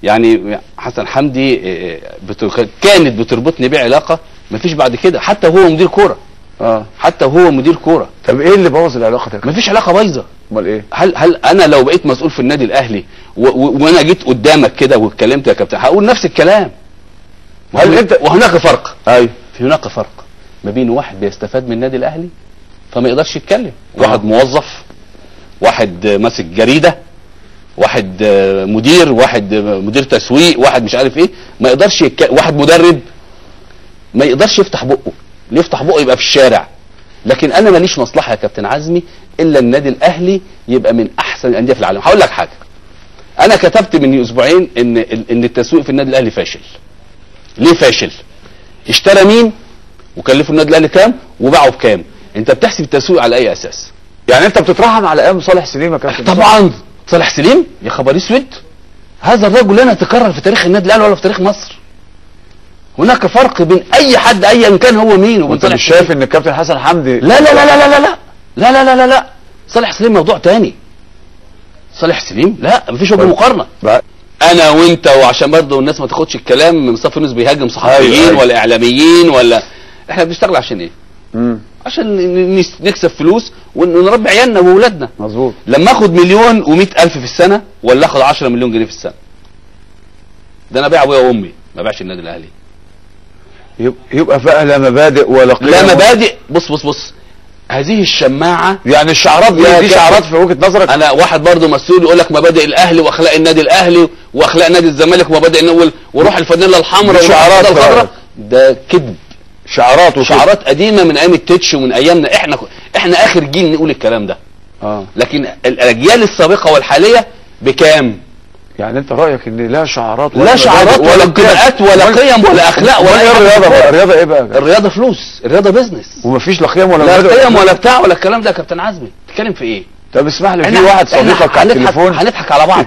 يعني حسن حمدي كانت بتربطني بيه علاقة مفيش بعد كده، حتى وهو مدير كورة. حتى وهو مدير كورة. طب ايه اللي بوظ العلاقة ده؟ مفيش علاقة بايظة. امال ايه؟ هل انا لو بقيت مسؤول في النادي الاهلي وانا جيت قدامك كده واتكلمت يا كابتن هقول نفس الكلام؟ هل انت وهناك فرق؟ ايوه، في هناك فرق ما بين واحد بيستفاد من النادي الاهلي فما يقدرش يتكلم، واحد موظف، واحد ماسك جريدة، واحد مدير، واحد مدير تسويق، واحد مش عارف ايه، ما يقدرش واحد مدرب ما يقدرش يفتح بقه، اللي يفتح بقه يبقى في الشارع. لكن انا ماليش مصلحة يا كابتن عزمي الا النادي الاهلي يبقى من احسن الاندية في العالم. هقول لك حاجة، انا كتبت من اسبوعين ان التسويق في النادي الاهلي فاشل. ليه فاشل؟ اشترى مين وكلفوا النادي الاهلي كام وباعوا بكام؟ انت بتحسب التسويق على اي اساس؟ يعني انت بتترحم على ايام صالح سليم يا كابتن؟ طبعا صالح سليم، يا خبر اسود، هذا الرجل لن يتكرر في تاريخ النادي الاهلي ولا في تاريخ مصر. هناك فرق بين اي حد ايا كان هو مين وبين صالح. مش شايف ان الكابتن حسن حمدي؟ لا لا لا لا لا لا لا لا لا لا لا، صالح سليم موضوع تاني. صالح سليم لا، مفيش وجه مقارنة. انا وانت، وعشان برضه الناس ما تاخدش الكلام مصطفى يونس بيهاجم صحفيين. أيوة. ولا اعلاميين، ولا احنا بنشتغل عشان ايه؟ عشان نكسب فلوس ونربي عيالنا واولادنا. مظبوط. لما اخد 1,100,000 في السنة ولا اخد 10 مليون جنيه في السنة؟ ده انا ابيع ابويا وامي، ما بيعش النادي الاهلي. يبقى بقى لا مبادئ ولا قيم. لا مبادئ. بص بص بص، هذه الشماعه، يعني الشعارات دي شعارات في وجهه نظرك؟ انا واحد برضه مسؤول يقول لك مبادئ الاهلي واخلاق النادي الاهلي واخلاق نادي الزمالك ومبادئ وروح الفانيلا الحمراء وشعارات الخضراء، ده كذب. شعارات وكده. شعارات قديمة من ايام التتش ومن ايامنا احنا اخر جيل نقول الكلام ده. لكن الاجيال السابقة والحاليه بكام؟ يعني انت رايك ان لا شعارات ولا لا شعارات ولا انتماءات ولا قيم ولا اخلاق ولا ايه؟ الرياضة بقى، الرياضة ايه بقى؟ الرياضة فلوس، الرياضة business، ومفيش لا قيم ولا لا قيم ولا بتاع ولا الكلام ده يا كابتن عزمي. بتتكلم في ايه؟ طب اسمح لي، في واحد صديقك على التليفون، هنضحك على بعض.